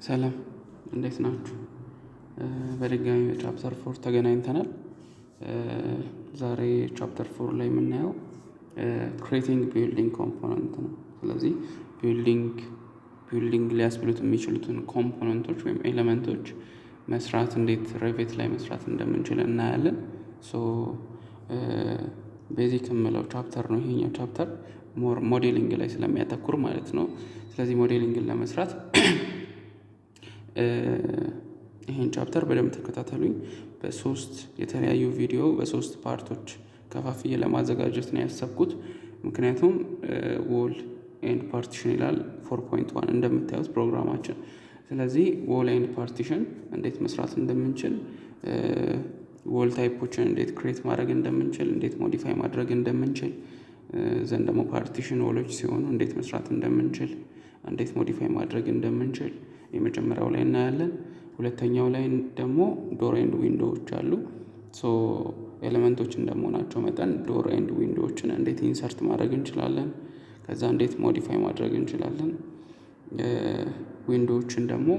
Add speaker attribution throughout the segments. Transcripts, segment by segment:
Speaker 1: ሰላም፣ እንዴት ናችሁ? በድጋሚ በ chapter 4 ተገናኝተናል። ዛሬ chapter 4 ላይ የምናየው creating building component ነው። ስለዚህ building ሊያስብሉት የሚችሉትን component ኦች ወይም element ኦች መስራት፣ እንዴት Revit ላይ መስራት እንደምንችል እናያለን። So basic የምለው chapter ነው ይሄኛው chapter፣ more modeling ላይ ስለሚያተኩር ማለት ነው። ስለዚህ modeling ን ለመስራት ይሄን chapter በደንብ ተከታተሉኝ። በሶስት የተለያዩ ቪዲዮ፣ በሶስት part ኦች ከፋፍዬ ለማዘጋጀት ነው ያሰብኩት። ምክንያቱም wall and partition ይላል 4.1 እንደምታዩት ፕሮግራማችን። ስለዚህ wall and partition እንዴት መስራት እንደምንችል፣ wall type ኦችን እንዴት create ማድረግ እንደምንችል፣ እንዴት modify ማድረግ እንደምንችል፣ then ደግሞ partition wall ኦች ሲሆኑ እንዴት መስራት እንደምንችል፣ እንዴት modify ማድረግ እንደምንችል የመጀመሪያው ላይ እናያለን። ሁለተኛው ላይ ደግሞ door and window ዎች አሉ። So element ኦች እንደመሆናቸው መጠን door and window ዎችን እንዴት insert ማድረግ እንችላለን፣ ከዛ እንዴት modify ማድረግ እንችላለን፣ window ዎችን ደግሞ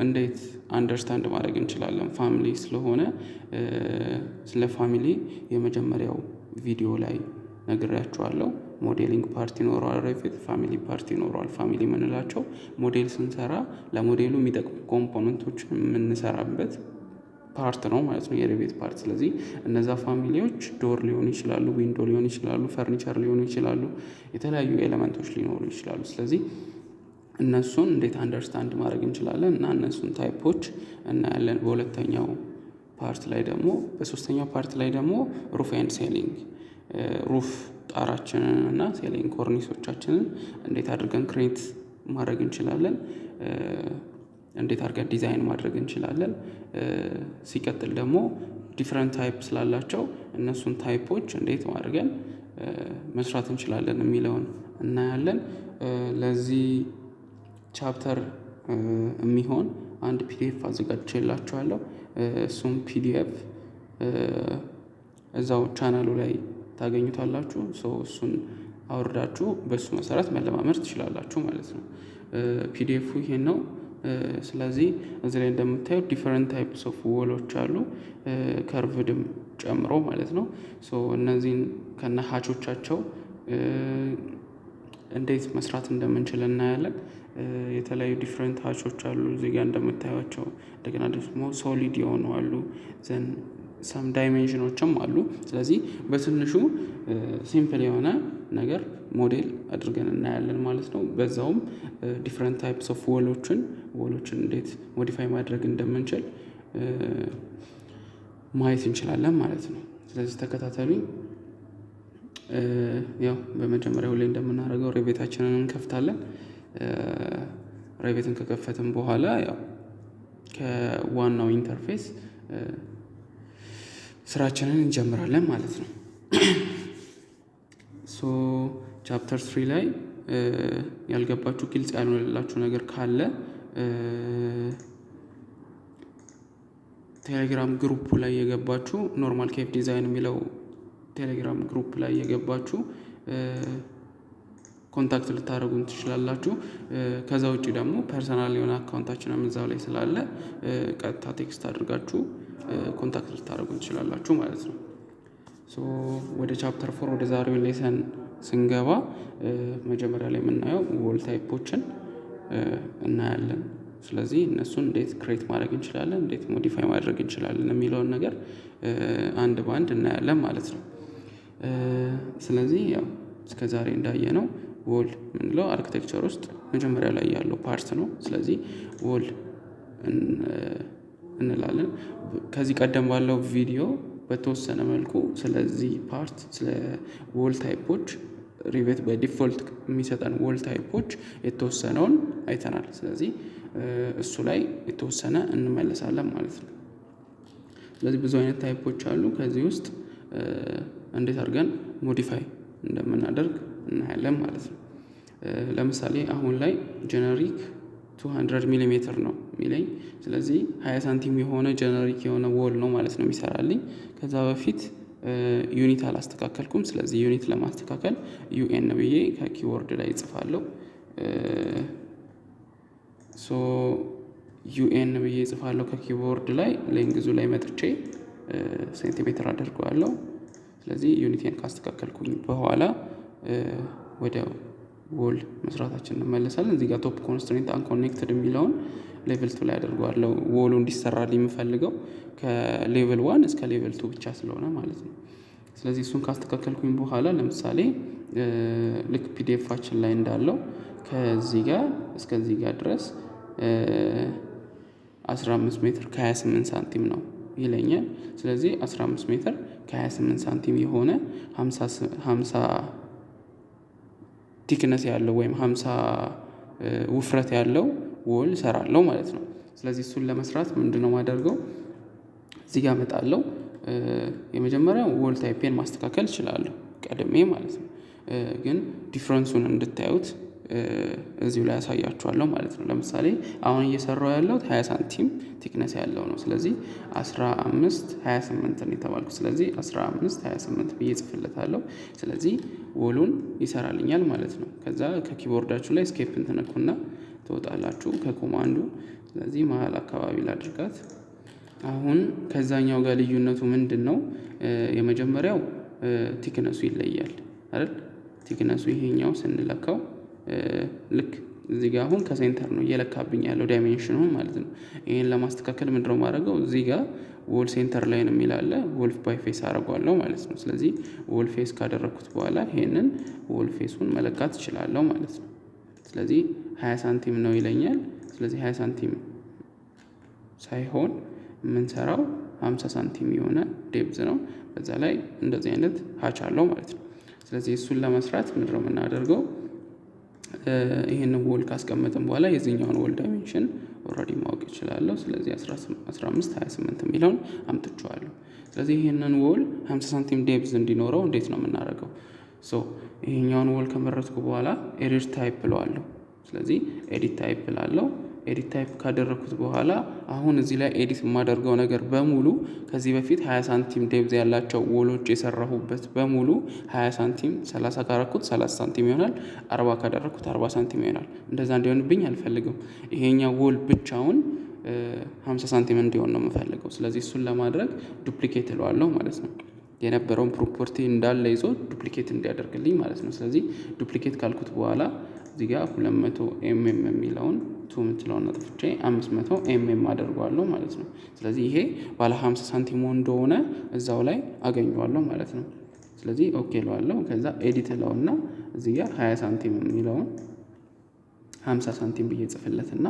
Speaker 1: እንዴት understand ማድረግ እንችላለን። Family ስለሆነ ስለ family የመጀመሪያው ቪዲዮ ላይ ነግሬያችኋለሁ። Modeling part ይኖረዋል Revit፣ family part ይኖረዋል። Family የምንላቸው ሞዴል ስንሰራ ለሞዴሉ የሚጠቅሙ component ኦችን የምንሰራበት part ነው ማለት ነው፣ የ Revit part። ስለዚህ እነዛ family ዎች door ሊሆኑ ይችላሉ፣ window ሊሆኑ ይችላሉ፣ ፈርኒቸር ሊሆኑ ይችላሉ፣ የተለያዩ element ኦች ሊኖሩ ይችላሉ። ስለዚህ እነሱን እንዴት understand ማድረግ እንችላለን እና እነሱን type ኦች እናያለን። በሁለተኛው part ላይ ደግሞ፣ በሶስተኛው part ላይ ደግሞ roof and ceiling፣ roof ጣራችንን እና ceiling ኮርኒሶቻችንን እንዴት አድርገን create ማድረግ እንችላለን፣ እንዴት አድርገን ዲዛይን ማድረግ እንችላለን። ሲቀጥል ደግሞ different type ስላላቸው እነሱን type ኦች እንዴት አድርገን መስራት እንችላለን የሚለውን እናያለን። ለዚህ chapter የሚሆን አንድ PDF አዘጋጅቼላችኋለሁ። እሱም PDF እዛው ቻናሉ ላይ ታገኙታላችሁ። So እሱን አውርዳችሁ በእሱ መሰረት መለማመድ ትችላላችሁ ማለት ነው። PDF ኡ ይሄን ነው። ስለዚህ እዚህ ላይ እንደምታዩት different types of wall ኦች አሉ፣ curved ም ጨምሮ ማለት ነው። So እነዚህን ከነ hatch ኦቻቸው እንዴት መስራት እንደምንችል እናያለን። የተለያዩ different hatch ኦች አሉ እዚህ ጋር እንደምታዩቸው። እንደገና ደግሞ solid የሆኑ አሉ፣ then some dimension ኦችም አሉ። ስለዚህ በትንሹ simple የሆነ ነገር ሞዴል አድርገን እናያለን ማለት ነው። በዛውም different types of wall ኦችን እንዴት modify ማድረግ እንደምንችል ማየት እንችላለን ማለት ነው። ስለዚህ ተከታተሉኝ። ያው በመጀመሪያ ሁሌ እንደምናደርገው Revit ኣችንን እንከፍታለን። Revit ን ከከፈትን በኋላ ያው ከዋናው interface ስራችንን እንጀምራለን ማለት ነው። So chapter 3 ላይ ያልገባችሁ፣ ግልጽ ያልሆነላችሁ ነገር ካለ ቴሌግራም group ላይ የገባችሁ፣ Normal Cave Design የሚለው ቴሌግራም group ላይ የገባችሁ contact ልታደርጉን ትችላላችሁ። ከዛ ውጭ ደግሞ personal የሆነ account ኣችንም እዛው ላይ ስላለ ቀጥታ text አድርጋችሁ contact ልታደርጉን ትችላላችሁ ማለት ነው። So ወደ chapter 4፣ ወደ ዛሬው lesson ስንገባ መጀመሪያ ላይ የምናየው wall type ኦችን እናያለን። ስለዚህ እነሱን እንዴት create ማድረግ እንችላለን፣ እንዴት modify ማድረግ እንችላለን የሚለውን ነገር አንድ በአንድ እናያለን ማለት ነው። ስለዚህ ያው እስከ ዛሬ እንዳየነው wall የምንለው architecture ውስጥ መጀመሪያ ላይ ያለው part ነው። ስለዚህ wall እንላለን። ከዚህ ቀደም ባለው ቪዲዮ በተወሰነ መልኩ ስለዚህ part፣ ስለ wall type ኦች፣ Revit by default የሚሰጠን wall type ኦች የተወሰነውን አይተናል። ስለዚህ እሱ ላይ የተወሰነ እንመለሳለን ማለት ነው። ስለዚህ ብዙ አይነት type ኦች አሉ። ከዚህ ውስጥ እንዴት አድርገን modify እንደምናደርግ እናያለን ማለት ነው። ለምሳሌ አሁን ላይ generic 200 ሚሊሜትር ነው የሚለኝ። ስለዚህ 20 ሳንቲም የሆነ generic የሆነ wall ነው ማለት ነው የሚሰራልኝ። ከዛ በፊት unit አላስተካከልኩም። ስለዚህ unit ለማስተካከል UN ብዬ ከ keyboard ላይ እጽፋለሁ። So So UN ብዬ እጽፋለሁ ከ keyboard ላይ፣ length ኡ ላይ መጥቼ ሴንቲሜትር አደርገዋለሁ። ስለዚህ unit ኤን ካስተካከልኩኝ በኋላ ወደ wall መስራታችን እንመለሳለን። እዚህ ጋር top constraint unconnected የሚለውን level 2 ላይ አደርገዋለሁ። Wall ኡ እንዲሰራልኝ የምፈልገው ከ level 1 እስከ level 2 ብቻ ስለሆነ ማለት ነው። ስለዚህ እሱን ካስተካከልኩኝ በኋላ ለምሳሌ ልክ PDF ኣችን ላይ እንዳለው ከዚህ ጋር እስከዚህ ጋር ድረስ 15 ሜትር ከ28 ሳንቲም ነው ይለኛል። ስለዚህ 15 ሜትር ከ28 ሳንቲም የሆነ 50 thickness ያለው ወይም 50 ውፍረት ያለው wall እሰራለሁ ማለት ነው። ስለዚህ እሱን ለመስራት ምንድነው የማደርገው? እዚህ ጋር እመጣለሁ። የመጀመሪያው wall type ኤን ማስተካከል እችላለሁ ቀድሜ ማለት ነው። ግን difference ኡን እንድታዩት እዚሁ ላይ ያሳያችኋለሁ ማለት ነው። ለምሳሌ አሁን እየሰራሁ ያለሁት 20 ሳንቲም thickness ያለው ነው። ስለዚህ 15 28 ነው የተባልኩት። ስለዚህ 15 28 ብዬ እጽፍለታለሁ። ስለዚህ wall ኡን ይሰራልኛል ማለት ነው። ከዛ ከ keyboard ኣችሁ ላይ escape ን ትነኩና ትወጣላችሁ ከ command ኡ። ስለዚህ መሀል አካባቢ ላድርጋት። አሁን ከዛኛው ጋር ልዩነቱ ምንድን ነው? የመጀመሪያው thickness ኡ ይለያል አይደል? Thickness ኡ ይሄኛው ስንለካው ልክ እዚህ ጋር አሁን ከ center ነው እየለካብኝ ያለው dimension ኑ ማለት ነው። ይሄን ለማስተካከል ምንድነው የማደርገው? እዚህ ጋር wall center line የሚል አለ፣ wall by face አደርገዋለሁ ማለት ነው። ስለዚህ wall face ካደረግኩት በኋላ ይሄንን wall face ኡን መለካት እችላለሁ ማለት ነው። ስለዚህ 20 ሳንቲም ነው ይለኛል። ስለዚህ 20 ሳንቲም ሳይሆን የምንሰራው 50 ሳንቲም የሆነ depth ነው። በዛ ላይ እንደዚህ አይነት hatch አለው ማለት ነው። ስለዚህ እሱን ለመስራት ምንድነው የምናደርገው? ይሄንን wall ካስቀመጥን በኋላ የዚህኛውን wall dimension already ማወቅ እችላለሁ። ስለዚህ 15 28 የሚለውን አምጥቼዋለሁ። ስለዚህ ይሄንን wall 50 ሳንቲም depth እንዲኖረው እንዴት ነው የምናደርገው? So ይሄኛውን wall ከመረጥኩ በኋላ edit type እለዋለሁ። ስለዚህ edit type እላለሁ። Edit type ካደረግኩት በኋላ አሁን እዚህ ላይ edit የማደርገው ነገር በሙሉ ከዚህ በፊት 20 ሳንቲም depth ያላቸው wall ኦች የሰራሁበት በሙሉ 20 ሳንቲም፣ 30 ካረኩት 30 ሳንቲም ይሆናል፣ 40 ካደረኩት 40 ሳንቲም ይሆናል። እንደዛ እንዲሆንብኝ አልፈልግም። ይሄኛው wall ብቻውን 50 ሳንቲም እንዲሆን ነው የምፈልገው። ስለዚህ እሱን ለማድረግ duplicate እለዋለሁ ማለት ነው። የነበረውን property እንዳለ ይዞ duplicate እንዲያደርግልኝ ማለት ነው። ስለዚህ duplicate ካልኩት በኋላ እዚህ ጋር 200 mm የሚለውን 2 የምትለውን አጥፍቼ 500 mm አደርገዋለሁ ማለት ነው። ስለዚህ ይሄ ባለ 50 ሳንቲም እንደሆነ እዛው ላይ አገኘዋለሁ ማለት ነው። ስለዚህ okay እለዋለሁ። ከዛ edit እለውና እዚህ ጋር 20 ሳንቲም የሚለውን 50 ሳንቲም ብዬ ጽፍለትና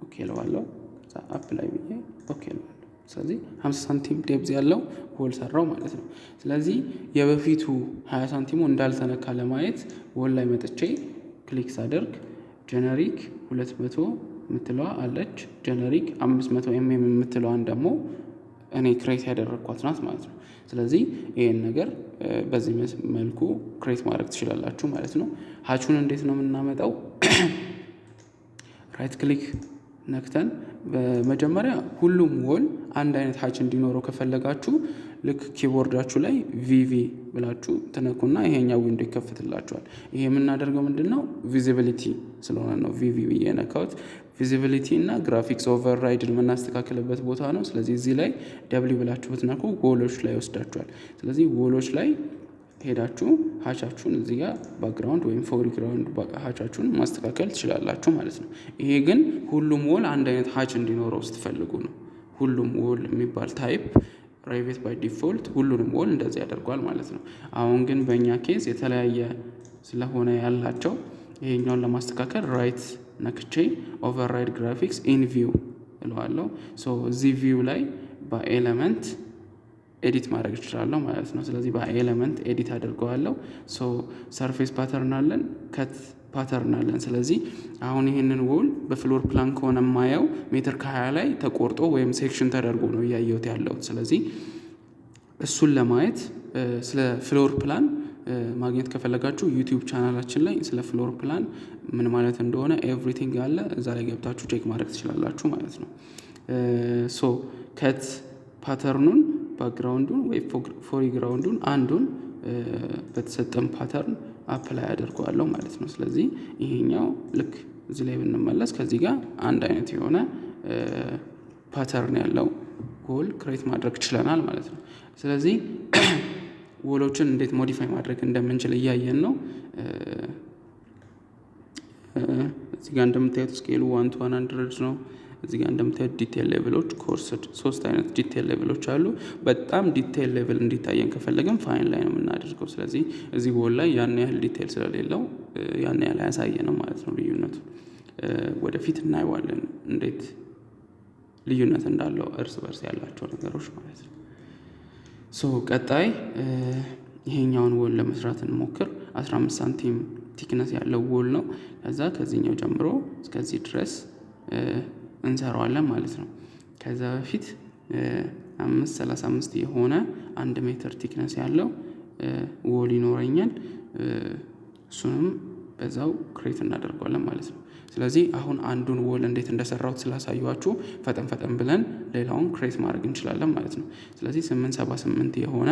Speaker 1: okay እለዋለሁ። ከዛ apply ብዬ okay እለዋለሁ። ስለዚህ 50 ሳንቲም depth ያለው wall ሰራው ማለት ነው። ስለዚህ የበፊቱ 20 ሳንቲሙ እንዳልተነካ ለማየት wall ላይ መጥቼ click ሳደርግ generic 200 የምትለዋ አለች። Generic 500 mm የምትለዋን ደግሞ እኔ create ያደረግኳት ናት ማለት ነው። ስለዚህ ይሄን ነገር በዚህ መልኩ create ማድረግ ትችላላችሁ ማለት ነው። Hatch ኡን እንዴት ነው የምናመጣው? Right click ነክተን በመጀመሪያ ሁሉም wall አንድ አይነት hatch እንዲኖረው ከፈለጋችሁ ልክ keyboard ኣችሁ ላይ VV ብላችሁ ትነኩና ይሄኛው window ይከፍትላችኋል። ይሄ የምናደርገው ምንድነው? Visibility ስለሆነ ነው VV ብዬ የነካሁት። Visibility እና graphics override የምናስተካክልበት ቦታ ነው። ስለዚህ እዚህ ላይ W ብላችሁ ብትነኩ wall ኦች ላይ ይወስዳችኋል። ስለዚህ wall ኦች ላይ ሄዳችሁ hatch ኣችሁን እዚህ ጋር background ወይም foreground hatch ኣችሁን ማስተካከል ትችላላችሁ ማለት ነው። ይሄ ግን ሁሉም wall አንድ አይነት hatch እንዲኖረው ስትፈልጉ ነው። ሁሉም wall የሚባል type Revit by default ሁሉንም wall እንደዚህ ያደርገዋል ማለት ነው። አሁን ግን በእኛ case የተለያየ ስለሆነ ያላቸው ይሄኛውን ለማስተካከል right ነክቼ override graphics in view እለዋለሁ። So እዚህ view ላይ በ element edit ማድረግ እችላለሁ ማለት ነው። ስለዚህ በ element edit አድርገዋለሁ። So surface pattern አለን፣ cut pattern አለን። ስለዚህ አሁን ይሄንን wall በ floor plan ከሆነ የማየው ሜትር ከ20 ላይ ተቆርጦ ወይም section ተደርጎ ነው እያየሁት ያለሁት። ስለዚህ እሱን ለማየት ስለ floor plan ማግኘት ከፈለጋችሁ YouTube channel ኣችን ላይ ስለ floor plan ምን ማለት እንደሆነ everything አለ። እዛ ላይ ገብታችሁ check ማድረግ ትችላላችሁ ማለት ነው። So cut pattern ኑን background ኡን ወይ foreground ኡን አንዱን በተሰጠን pattern apply አደርገዋለሁ ማለት ነው። ስለዚህ ይሄኛው ልክ እዚህ ላይ ብንመለስ ከዚህ ጋር አንድ አይነት የሆነ pattern ያለው wall create ማድረግ ችለናል ማለት ነው። ስለዚህ wall ኦችን እንዴት modify ማድረግ እንደምንችል እያየን ነው። እዚህ ጋር እንደምታዩት scale ኡ 1 to 100 ነው። እዚህ ጋር እንደምታዩት detail level ኦች coarse ሶስት አይነት detail level ኦች አሉ። በጣም detail level እንዲታየን ከፈለግን fine ላይ ነው የምናደርገው። ስለዚህ እዚህ wall ላይ ያን ያህል detail ስለሌለው ያን ያህል አያሳየንም ማለት ነው ልዩነቱ። ወደፊት እናየዋለን እንዴት ልዩነት እንዳለው እርስ በርስ ያላቸው ነገሮች ማለት ነው። So ቀጣይ ይሄኛውን wall ለመስራት እንሞክር። 15 ሳንቲም thickness ያለው wall ነው። ከዛ ከዚህኛው ጀምሮ እስከዚህ ድረስ እንሰራዋለን ማለት ነው። ከዛ በፊት 5.35 የሆነ 1 ሜትር thickness ያለው wall ይኖረኛል። እሱንም በዛው create እናደርገዋለን ማለት ነው። ስለዚህ አሁን አንዱን wall እንዴት እንደሰራሁት ስላሳየኋችሁ ፈጠን ፈጠን ብለን ሌላውን create ማድረግ እንችላለን ማለት ነው። ስለዚህ 8.78 የሆነ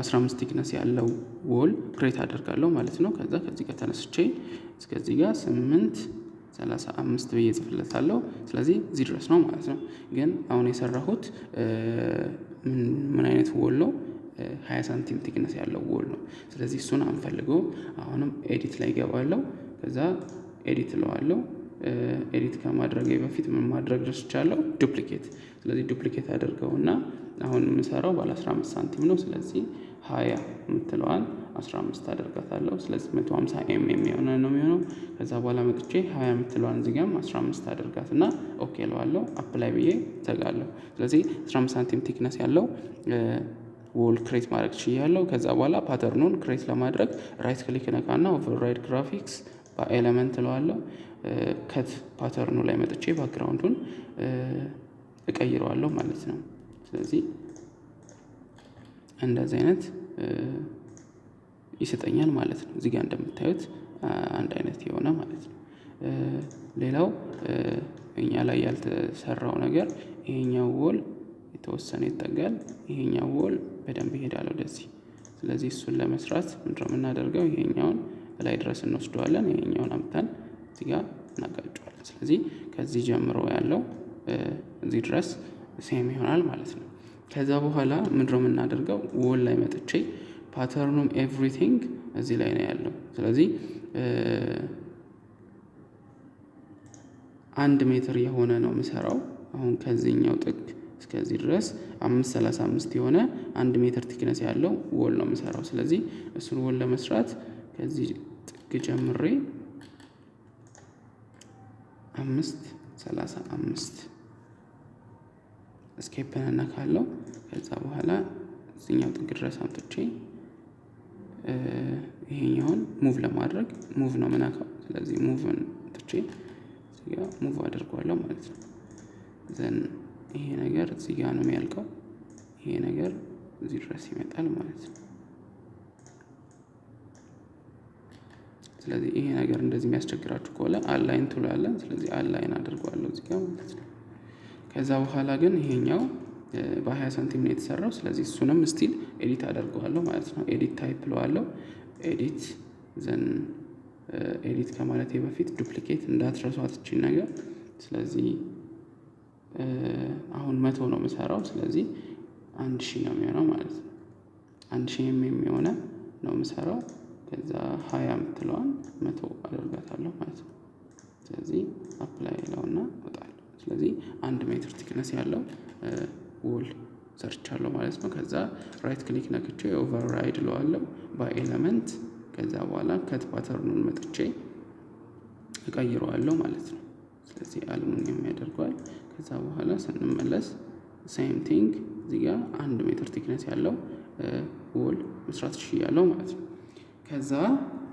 Speaker 1: 15 thickness ያለው wall create አደርጋለሁ ማለት ነው። ከዛ ከዚህ ጋር ተነስቼ እስከዚህ ጋር 8.35 ብዬ እጽፍለታለሁ። ስለዚህ እዚህ ድረስ ነው ማለት ነው። ግን አሁን የሰራሁት ምን አይነት wall ነው? 20 ሳንቲም thickness ያለው wall ነው። ስለዚህ እሱን አንፈልገውም። አሁንም edit ላይ እገባለሁ። ከዛ edit እለዋለሁ። Edit ከማድረጌ በፊት ምን ማድረግ ረስቻለሁ? Duplicate። ስለዚህ duplicate አደርገውና አሁን የምሰራው ባለ 15 ሳንቲም ነው። ስለዚህ 20 የምትለዋን 15 አደርጋታለሁ። ስለዚህ 150 mm የሆነ ነው የሚሆነው። ከዛ በኋላ መጥቼ 20 የምትለዋን እዚህ ጋርም 15 አደርጋትና okay እለዋለሁ። Apply ብዬ ዘጋለሁ። ስለዚህ 15 ሳንቲም thickness ያለው wall create ማድረግ ችያለሁ። ከዛ በኋላ pattern ኑን create ለማድረግ right click ነካና override graphics by element እለዋለሁ። Cut pattern ኑ ላይ መጥቼ background ኡን እቀይረዋለሁ ማለት ነው። ስለዚህ እንደዚህ አይነት ይሰጠኛል ማለት ነው። እዚህ ጋር እንደምታዩት አንድ አይነት የሆነ ማለት ነው። ሌላው እኛ ላይ ያልተሰራው ነገር ይሄኛው wall የተወሰነ ይጠጋል፣ ይሄኛው wall በደንብ ይሄዳል ወደዚህ። ስለዚህ እሱን ለመስራት ምንድነው የምናደርገው? ይሄኛውን ላይ ድረስ እንወስደዋለን፣ ይሄኛውን አምጥተን እዚህ ጋር እናጋጨዋለን። ስለዚህ ከዚህ ጀምሮ ያለው እዚህ ድረስ same ይሆናል ማለት ነው። ከዛ በኋላ ምንድነው የምናደርገው? Wall ላይ መጥቼ pattern ኑም everything እዚህ ላይ ነው ያለው። ስለዚህ 1 ሜትር የሆነ ነው የምሰራው። አሁን ከዚህኛው ጥግ እስከዚህ ድረስ 5.35 የሆነ 1 ሜትር thickness ያለው wall ነው የምሰራው። ስለዚህ እሱን wall ለመስራት ከዚህ ጥግ ጀምሬ 5.35 escape ን እነካለሁ። ከዛ በኋላ እዚህኛው ጥግ ድረስ አምጥቼ ይሄኛውን move ለማድረግ move ነው የምነካው። ስለዚህ move ን ትቼ እዚህ ጋር move አድርገዋለሁ ማለት ነው። Then ይሄ ነገር እዚህ ጋር ነው የሚያልቀው። ይሄ ነገር እዚህ ድረስ ይመጣል ማለት ነው። ስለዚህ ይሄ ነገር እንደዚህ የሚያስቸግራችሁ ከሆነ align tool አለ። ስለዚህ align አድርገዋለሁ እዚህ ጋር ማለት ነው። ከዛ በኋላ ግን ይሄኛው በ20 ሳንቲም ነው የተሰራው። ስለዚህ እሱንም still edit አደርገዋለሁ ማለት ነው። Edit type እለዋለሁ። Edit, then edit ከማለቴ በፊት duplicate እንዳትረሷት ይቺን ነገር። ስለዚህ አሁን 100 ነው የምሰራው። ስለዚህ 1000 ነው የሚሆነው ማለት ነው። 1000 የሚሆነ ነው የምሰራው። ከዛ 20 የምትለዋን 100 አደርጋታለሁ ማለት ነው። ስለዚህ apply እለውና እወጣለሁ። ስለዚህ 1 ሜትር thickness ያለው wall ሰርቻለሁ ማለት ነው። ከዛ right click ነክቼ override እለዋለሁ by element። ከዛ በኋላ cut pattern ኑን መጥቼ እቀይረዋለሁ ማለት ነው። ስለዚህ አልሙኒየም ያደርገዋል። ከዛ በኋላ ስንመለስ same thing እዚህ ጋር 1 ሜትር thickness ያለው wall መስራት ችያለሁ ማለት ነው። ከዛ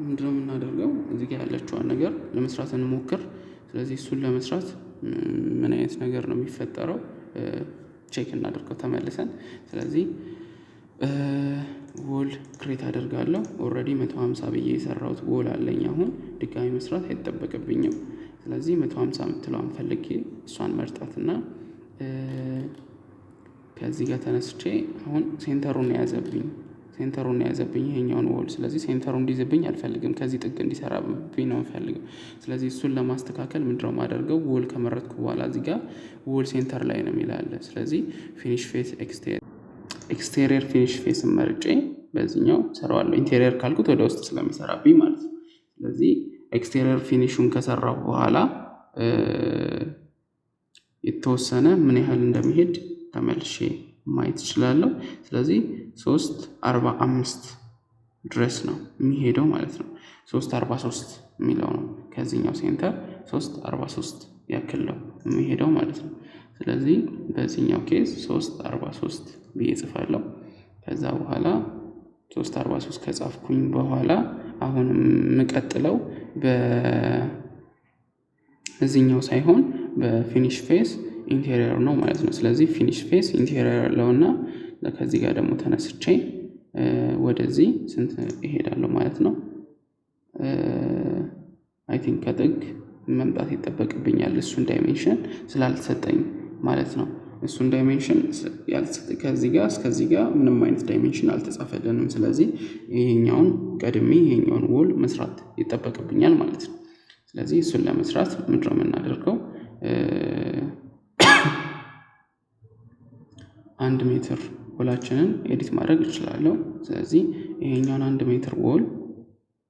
Speaker 1: ምንድነው የምናደርገው? እዚህ ጋር ያለችዋን ነገር ለመስራት እንሞክር። ስለዚህ እሱን ለመስራት ምን አይነት ነገር ነው የሚፈጠረው check እናደርገው ተመልሰን። ስለዚህ wall create አደርጋለሁ። Already 150 ብዬ የሰራሁት wall አለኝ። አሁን ድጋሚ መስራት አይጠበቅብኝም። ስለዚህ 150 የምትለዋን ፈልጌ እሷን መርጣትና ከዚህ ጋር ተነስቼ አሁን center ኡን የያዘብኝ፣ center ኡን center ኡን የያዘብኝ ይሄኛውን wall። ስለዚህ center ኡ እንዲይዝብኝ አልፈልግም፣ ከዚህ ጥግ እንዲሰራብኝ ነው የምፈልገው። ስለዚህ እሱን ለማስተካከል ምንድነው የማደርገው? Wall ከመረጥኩ በኋላ እዚህ ጋር wall center ላይ ነው የሚል አለ። ስለዚህ finish face exterior finish face መርጬ በዚህኛው ሰራዋለሁ። Interior ካልኩት ወደ ውስጥ ስለሚሰራብኝ ማለት ነው። ስለዚህ exterior finish ኡን ከሰራው በኋላ የተወሰነ ምን ያህል እንደሚሄድ ተመልሼ ማየት እችላለሁ። ስለዚህ 3.45 ድረስ ነው የሚሄደው ማለት ነው። 3.43 የሚለው ነው፣ ከዚህኛው center 3.43 ያክል ነው የሚሄደው ማለት ነው። ስለዚህ በዚህኛው case 3.43 ብዬ እጽፋለሁ። ከዛ በኋላ 3.43 ከጻፍኩኝ በኋላ አሁን የምቀጥለው በዚህኛው ሳይሆን በ finish face interior ነው ማለት ነው። ስለዚህ finish face interior ያለውና ከዚህ ጋር ደግሞ ተነስቼ ወደዚህ ስንት እሄዳለሁ ማለት ነው። I think ከጥግ መምጣት ይጠበቅብኛል፣ እሱን dimension ስላልተሰጠኝ ማለት ነው። እሱን dimension ከዚህ ጋር እስከዚህ ጋር ምንም አይነት dimension አልተጻፈልንም። ስለዚህ ይሄኛውን ቀድሜ ይሄኛውን wall መስራት ይጠበቅብኛል ማለት ነው። ስለዚህ እሱን ለመስራት ምንድነው የምናደርገው? 1 ሜትር wall ኣችንን edit ማድረግ እችላለሁ። ስለዚህ ይሄኛውን 1 ሜትር wall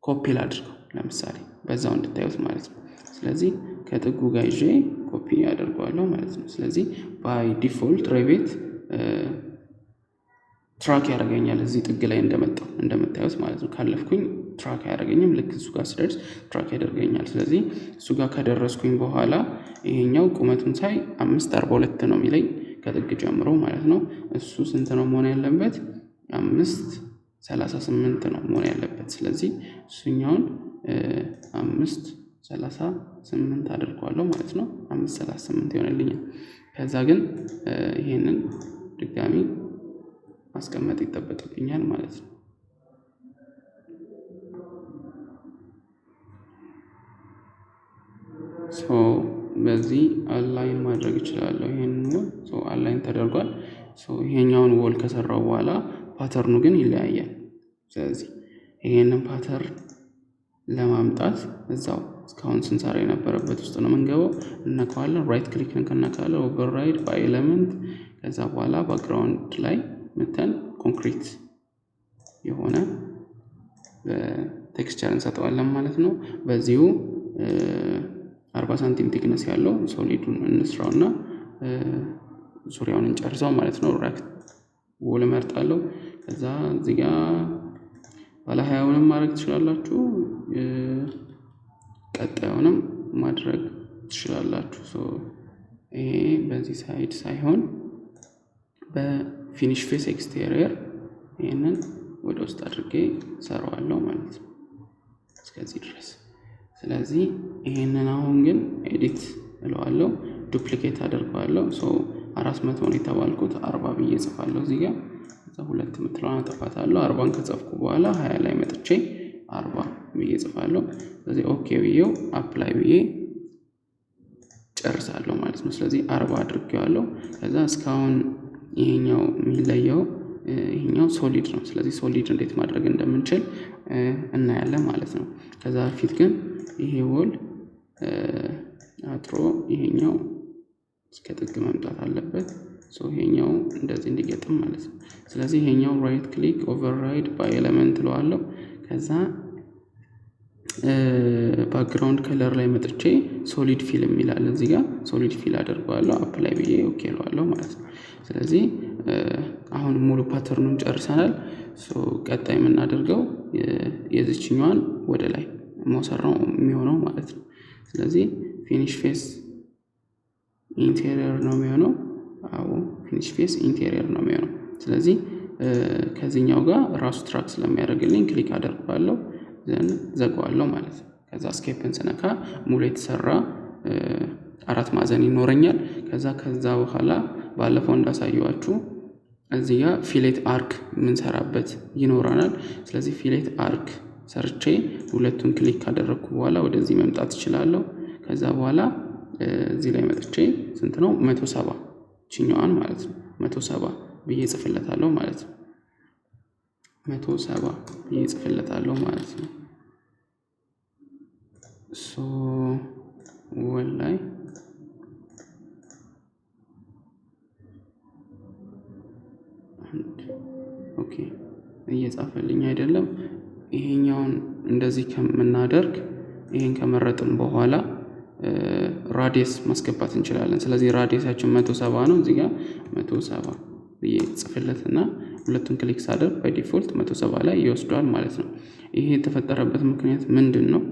Speaker 1: copy ላድርገው ለምሳሌ፣ በዛው እንድታዩት ማለት ነው። ስለዚህ ከጥጉ ጋር ይዤ ኮፒ አደርገዋለሁ ማለት ነው። ስለዚህ by default Revit track ያደርገኛል እዚህ ጥግ ላይ እንደመጣው እንደምታዩት ማለት ነው። ካለፍኩኝ track አያደርገኝም። ልክ እሱ ጋር ስደርስ track ያደርገኛል። ስለዚህ እሱ ጋር ከደረስኩኝ በኋላ ይሄኛው ቁመቱን ሳይ 5.42 ነው የሚለኝ ከጥግ ጀምሮ ማለት ነው። እሱ ስንት ነው መሆን ያለበት? 5.38 ነው መሆን ያለበት። ስለዚህ እሱኛውን 5.38 አድርገዋለሁ ማለት ነው። 5.38 ይሆንልኛል። ከዛ ግን ይሄንን ድጋሚ ማስቀመጥ ይጠበቅብኛል ማለት ነው። So በዚህ align ማድረግ እችላለሁ። ይሄንን wall so align ተደርጓል። So ይሄኛውን wall ከሰራው በኋላ pattern ኡ ግን ይለያያል። ስለዚህ ይሄንን pattern ለማምጣት እዛው እስካሁን ስንሰራ የነበረበት ውስጥ ነው የምንገባው። እነካዋለን። Right click እንነካለን። Override by element። ከዛ በኋላ background ላይ መተን ኮንክሪት የሆነ texture እንሰጠዋለን ማለት ነው። በዚሁ 40 ሳንቲም thickness ያለው solid ኡን እንስራው እና ዙሪያውን እንጨርሰው ማለት ነው። Right wall እመርጣለሁ። ከዛ እዚህ ጋ ባለ 20ውንም ማድረግ ትችላላችሁ። ቀጣዩንም ማድረግ ትችላላችሁ። ይሄ በዚህ side ሳይሆን በ finish face exterior ይህንን ወደ ውስጥ አድርጌ ሰራዋለሁ ማለት ነው እስከዚህ ድረስ። ስለዚህ ይሄንን አሁን ግን edit እለዋለሁ፣ duplicate አደርገዋለሁ። So 400 ነው የተባልኩት፣ 40 ብዬ እጽፋለሁ እዚህ ጋር። ከዛ ሁለት የምትለዋን አጠፋታለሁ። 40ን ከጻፍኩ በኋላ 20 ላይ መጥቼ 40 ብዬ እጽፋለሁ። ስለዚህ okay ብዬው apply ብዬ ጨርሳለሁ ማለት ነው። ስለዚህ 40 አድርጌዋለሁ። ከዛ እስካሁን ይሄኛው የሚለየው ይሄኛው solid ነው። ስለዚህ solid እንዴት ማድረግ እንደምንችል እናያለን ማለት ነው። ከዛ በፊት ግን ይሄ wall አጥሮ ይሄኛው እስከ ጥግ መምጣት አለበት። So ይሄኛው እንደዚህ እንዲገጥም ማለት ነው። ስለዚህ ይሄኛው right click override by element እለዋለሁ። ከዛ background color ላይ መጥቼ solid fill የሚላል እዚህ ጋር፣ solid fill አደርገዋለሁ። Apply ብዬ okay እለዋለሁ ማለት ነው። ስለዚህ አሁን ሙሉ pattern ኡን ጨርሰናል። ቀጣይ የምናደርገው የዚችኛዋን ወደ ላይ መውሰድ ነው የሚሆነው ማለት ነው። ስለዚህ finish face interior ነው የሚሆነው። አዎ፣ finish face interior ነው የሚሆነው። ስለዚህ ከዚህኛው ጋር ራሱ track ስለሚያደርግልኝ click አደርገዋለሁ፣ then ዘጋዋለሁ ማለት ነው። ከዛ escape ን ስነካ ሙሉ የተሰራ አራት ማዕዘን ይኖረኛል። ከዛ በኋላ ባለፈው እንዳሳየኋችሁ እዚህ ጋር fillet arc የምንሰራበት ይኖረናል። ስለዚህ fillet arc ሰርቼ ሁለቱን click ካደረግኩ በኋላ ወደዚህ መምጣት እችላለሁ። ከዛ በኋላ እዚህ ላይ መጥቼ ስንት ነው? 170 ችኛዋን ማለት ነው። 170 ብዬ ጽፍለታለሁ ማለት ነው። 170 ይጽፍለታለሁ ማለት ነው። So wall ላይ okay እየጻፈልኝ አይደለም። ይሄኛውን እንደዚህ ከምናደርግ ይሄን ከመረጥን በኋላ radius ማስገባት እንችላለን። ስለዚህ radius ኣችን 170 ነው። እዚህ ጋር 170 ብዬ ጽፍለትና ሁለቱን click ሳደርግ by default 170 ላይ ይወስደዋል ማለት ነው። ይሄ የተፈጠረበት ምክንያት ምንድን ነው?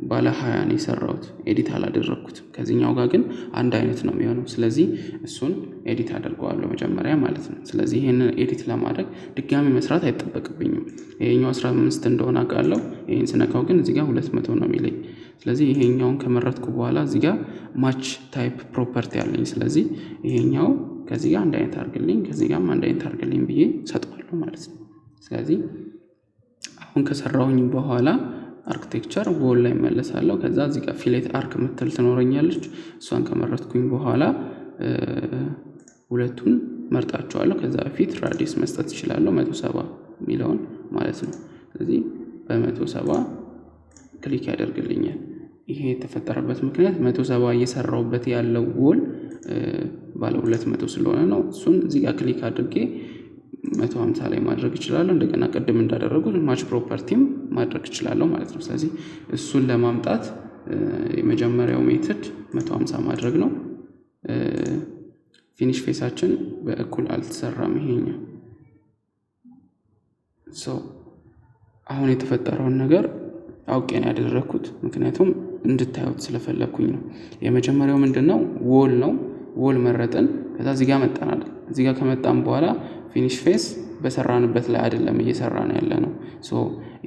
Speaker 1: ባለ 20 ነው የሰራሁት፣ edit አላደረግኩትም። ከዚህኛው ጋር ግን አንድ አይነት ነው የሚሆነው። ስለዚህ እሱን edit አደርገዋለሁ መጀመሪያ ማለት ነው። ስለዚህ ይሄንን edit ለማድረግ ድጋሚ መስራት አይጠበቅብኝም። ይሄኛው 15 እንደሆነ አውቃለሁ። ይሄን ስነካው ግን እዚህ ጋር 200 ነው የሚለኝ። ስለዚህ ይሄኛውን ከመረጥኩ በኋላ እዚህ ጋር match type property አለኝ። ስለዚህ ይሄኛው ከዚህ ጋር አንድ አይነት አድርግልኝ፣ ከዚህ ጋርም አንድ አይነት አድርግልኝ ብዬ ሰጠዋለሁ ማለት ነው። ስለዚህ አሁን ከሰራሁኝ በኋላ architecture wall ላይ መለሳለሁ። ከዛ እዚህ ጋር fillet arc ምትል ትኖረኛለች። እሷን ከመረጥኩኝ በኋላ ሁለቱን መርጣቸዋለሁ። ከዛ በፊት radius መስጠት እችላለሁ 170 የሚለውን ማለት ነው። ስለዚህ በ170 click ያደርግልኛል። ይሄ የተፈጠረበት ምክንያት 170 እየሰራሁበት ያለው wall ባለ 200 ስለሆነ ነው። እሱን እዚህ ጋር click አድርጌ 150 ላይ ማድረግ እችላለሁ። እንደገና ቅድም እንዳደረጉት match property ም ማድረግ እችላለሁ ማለት ነው። ስለዚህ እሱን ለማምጣት የመጀመሪያው method 150 ማድረግ ነው። Finish face ኣችን በእኩል አልተሰራም ይሄኛው። So አሁን የተፈጠረውን ነገር አውቄ ነው ያደረኩት፣ ምክንያቱም እንድታዩት ስለፈለኩኝ ነው። የመጀመሪያው ምንድነው? Wall ነው። Wall መረጥን። ከዛ እዚህ ጋር መጣን አይደል? እዚህ ጋር ከመጣን በኋላ finish face በሰራንበት ላይ አይደለም እየሰራን ያለ ነው። So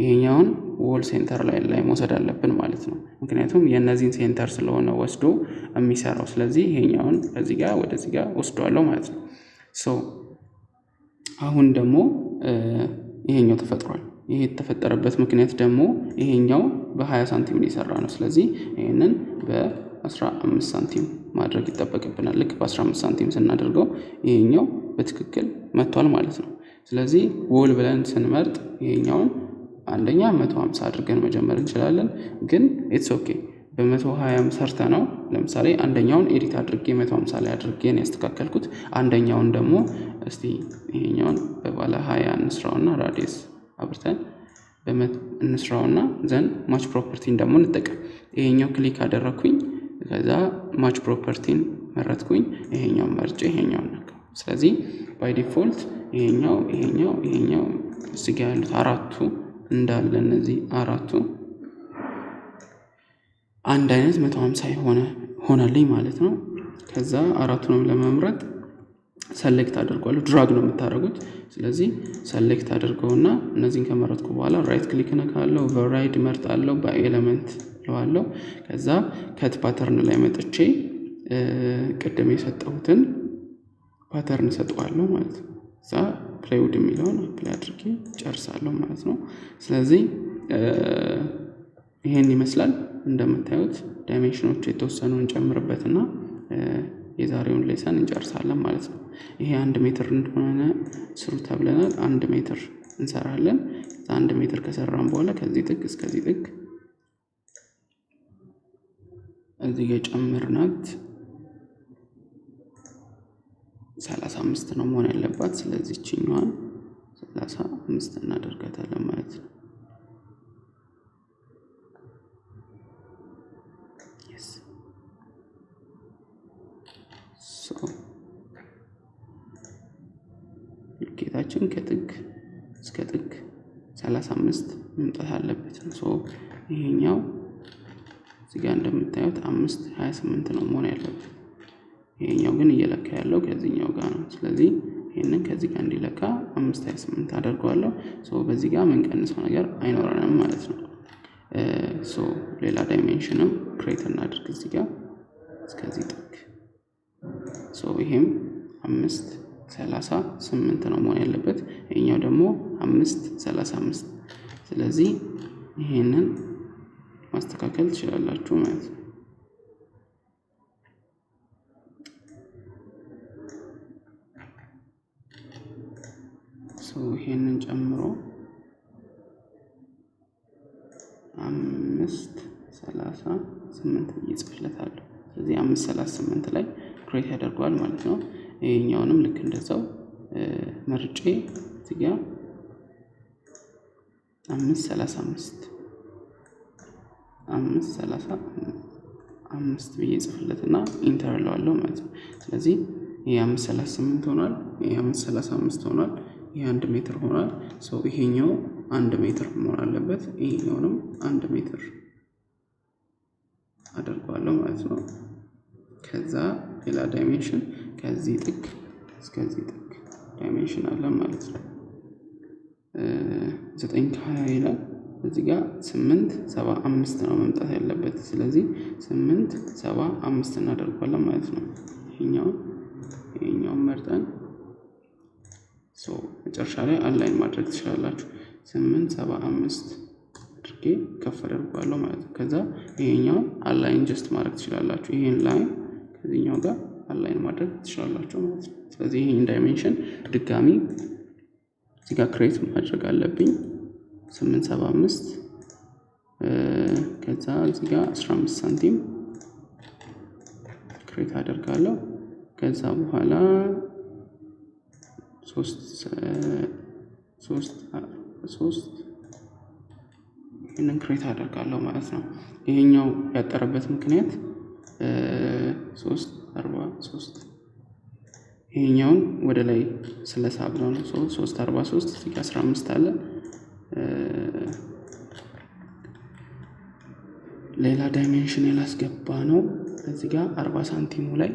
Speaker 1: ይሄኛውን wall center ላይ መውሰድ አለብን ማለት ነው። ምክንያቱም የእነዚህን center ስለሆነ ወስዶ የሚሰራው። ስለዚህ ይሄኛውን ከዚህ ጋር ወደዚህ ጋር ወስደዋለሁ ማለት ነው። So አሁን ደግሞ ይሄኛው ተፈጥሯል። ይሄ የተፈጠረበት ምክንያት ደግሞ ይሄኛው በ20 ሳንቲም ነው የሰራ ነው። ስለዚህ ይሄንን በ15 ሳንቲም ማድረግ ይጠበቅብናል። ልክ በ15 ሳንቲም ስናደርገው ይሄኛው በትክክል መጥቷል ማለት ነው። ስለዚህ wall ብለን ስንመርጥ ይሄኛውን አንደኛ 150 አድርገን መጀመር እንችላለን። ግን it's okay በ120 ሰርተ ነው። ለምሳሌ አንደኛውን edit አድርጌ 150 ላይ አድርጌ ነው ያስተካከልኩት። አንደኛውን ደግሞ እስቲ ይሄኛውን በባለ 20 እንስራውና radius አብርተን እንስራውና then match property ን ደግሞ እንጠቀም። ይሄኛው click አደረኩኝ፣ ከዛ match property ን መረጥኩኝ፣ ይሄኛውን መርጬ ይሄኛውን ነካው። ስለዚህ by default ይሄኛው ይሄኛው ይሄኛው እዚህ ጋር ያሉት አራቱ እንዳለ እነዚህ አራቱ አንድ አይነት 150 የሆነ ሆነልኝ ማለት ነው። ከዛ አራቱንም ለመምረጥ select አድርጓለሁ። Drag ነው የምታደርጉት። ስለዚህ select አድርገውና እነዚህን ከመረጥኩ በኋላ right click እነካለሁ፣ override እመርጣለሁ፣ by element እለዋለሁ። ከዛ cut pattern ላይ መጥቼ ቅድም የሰጠሁትን pattern እሰጠዋለሁ ማለት ነው። እዛ plywood የሚለውን apply አድርጌ ጨርሳለሁ ማለት ነው። ስለዚህ ይሄን ይመስላል። እንደምታዩት dimension ኦች የተወሰኑ እንጨምርበትና የዛሬውን lesson እንጨርሳለን ማለት ነው። ይሄ 1 ሜትር እንደሆነ ስሩ ተብለናል። 1 ሜትር እንሰራለን። 1 ሜትር ከሰራን በኋላ ከዚህ ጥግ እስከዚህ ጥግ እዚህ ጋር ጨምርናት 35 ነው መሆን ያለባት። ስለዚህ እቺኛዋን 35 እናደርጋታለን ማለት ነው። ልኬታችን ከጥግ እስከ ጥግ 35 መምጣት አለበት። So ይሄኛው እዚህ ጋር እንደምታዩት 5.28 ነው መሆን ያለበት። ይሄኛው ግን እየለካ ያለው ከዚህኛው ጋር ነው። ስለዚህ ይሄንን ከዚህ ጋር እንዲለካ 5.28 አደርገዋለሁ። So በዚህ ጋር የምንቀንሰው ነገር አይኖረንም ማለት ነው። So ሌላ dimension ም create እናድርግ እዚህ ጋር እስከዚህ ጥግ። So ይሄም 5.38 ነው መሆን ያለበት። ይሄኛው ደግሞ 5.35። ስለዚህ ይሄንን ማስተካከል ትችላላችሁ ማለት ነው። So ይሄንን ጨምር 8 ብዬ ጽፍለታለሁ። ስለዚህ 5.38 ላይ create ያደርገዋል ማለት ነው። ይሄኛውንም ልክ እንደዛው መርጬ እዚህ ጋር 5.35 5.35 ብዬ ጽፍለትና enter እለዋለሁ ማለት ነው። ስለዚህ ይሄ 5.38 ሆኗል። ይሄ 5.35 ሆኗል። ይሄ 1 ሜትር ሆኗል። So ይሄኛው 1 ሜትር መሆን አለበት። ይሄኛውንም 1 ሜትር አደርገዋለሁ ማለት ነው። ከዛ ሌላ dimension ከዚህ ጥግ እስከዚህ ጥግ dimension አለ ማለት ነው። 9 ከ20 ይላል። እዚህ ጋር 8.75 ነው መምጣት ያለበት። ስለዚህ 8.75 እናደርገዋለን ማለት ነው። ይሄኛውን መርጠን መጨረሻ ላይ align ማድረግ ትችላላችሁ። 8.75 አድርጌ ከፍ አደርገዋለሁ ማለት ነው። ከዛ ይሄኛውን align just ማድረግ ትችላላችሁ። ይሄን line ከዚህኛው ጋር align ማድረግ ትችላላችሁ ማለት ነው። ስለዚህ ይሄን dimension ድጋሚ እዚህ ጋር create ማድረግ አለብኝ። 8.75፣ ከዛ እዚህ ጋር 15 ሳንቲም create አደርጋለሁ። ከዛ በኋላ ሶስት ሶስት ሶስት ይህንን create አደርጋለሁ ማለት ነው። ይሄኛው ያጠረበት ምክንያት 3.43፣ ይሄኛውን ወደ ላይ ስለሳብነው ነው። 3.43፣ እዚህ ጋር 15 አለ። ሌላ dimension ያላስገባ ነው። እዚህ ጋር 40 ሳንቲሙ ላይ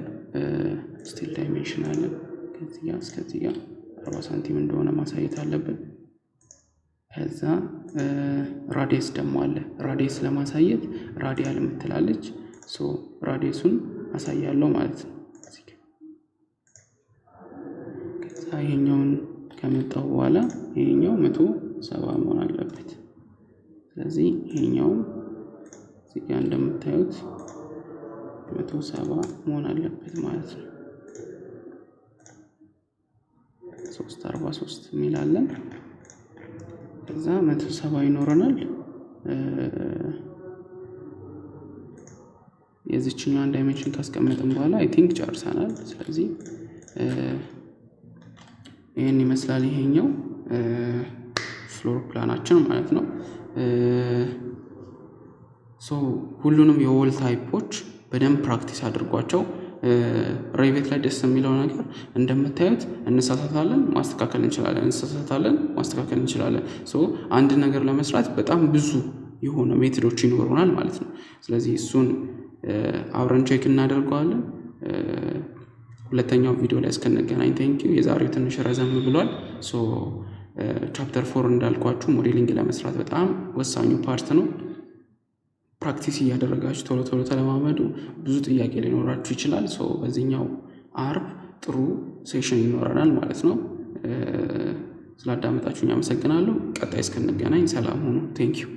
Speaker 1: still dimension አለ። ከዚህ ጋር እስከዚህ ጋር 40 ሳንቲም እንደሆነ ማሳየት አለብን። ከዛ radius ደግሞ አለ። Radius ለማሳየት radial የምትላለች፣ so radius ኡን አሳያለሁ ማለት ነው። ከዛ ይሄኛውን ከመጣው በኋላ ይሄኛው 170 መሆን አለበት። ስለዚህ ይሄኛውም እዚህ ጋር እንደምታዩት 170 መሆን አለበት ማለት ነው። 3.43 የሚል አለን። ከዛ 170 ይኖረናል። የዚችኛዋን dimension ካስቀመጥን በኋላ I think ጨርሰናል። ስለዚህ ይህን ይመስላል ይሄኛው floor plan ኣችን ማለት ነው። So ሁሉንም የ wall type ኦች በደንብ practice አድርጓቸው። Revit ላይ ደስ የሚለው ነገር እንደምታዩት እንሳሳታለን፣ ማስተካከል እንችላለን፣ እንሳሳታለን፣ ማስተካከል እንችላለን። So አንድ ነገር ለመስራት በጣም ብዙ የሆነ method ኦች ይኖሩናል ማለት ነው። ስለዚህ እሱን አብረን check እናደርገዋለን። ሁለተኛው ቪዲዮ ላይ እስክንገናኝ thank you። የዛሬው ትንሽ ረዘም ብሏል። So chapter 4 እንዳልኳችሁ modeling ለመስራት በጣም ወሳኙ part ነው። Practice እያደረጋችሁ ቶሎ ቶሎ ተለማመዱ። ብዙ ጥያቄ ሊኖራችሁ ይችላል። So በዚህኛው አርብ ጥሩ session ይኖረናል ማለት ነው። ስላዳመጣችሁኝ አመሰግናለሁ። ቀጣይ እስክንገናኝ ሰላም ሁኑ። Thank you።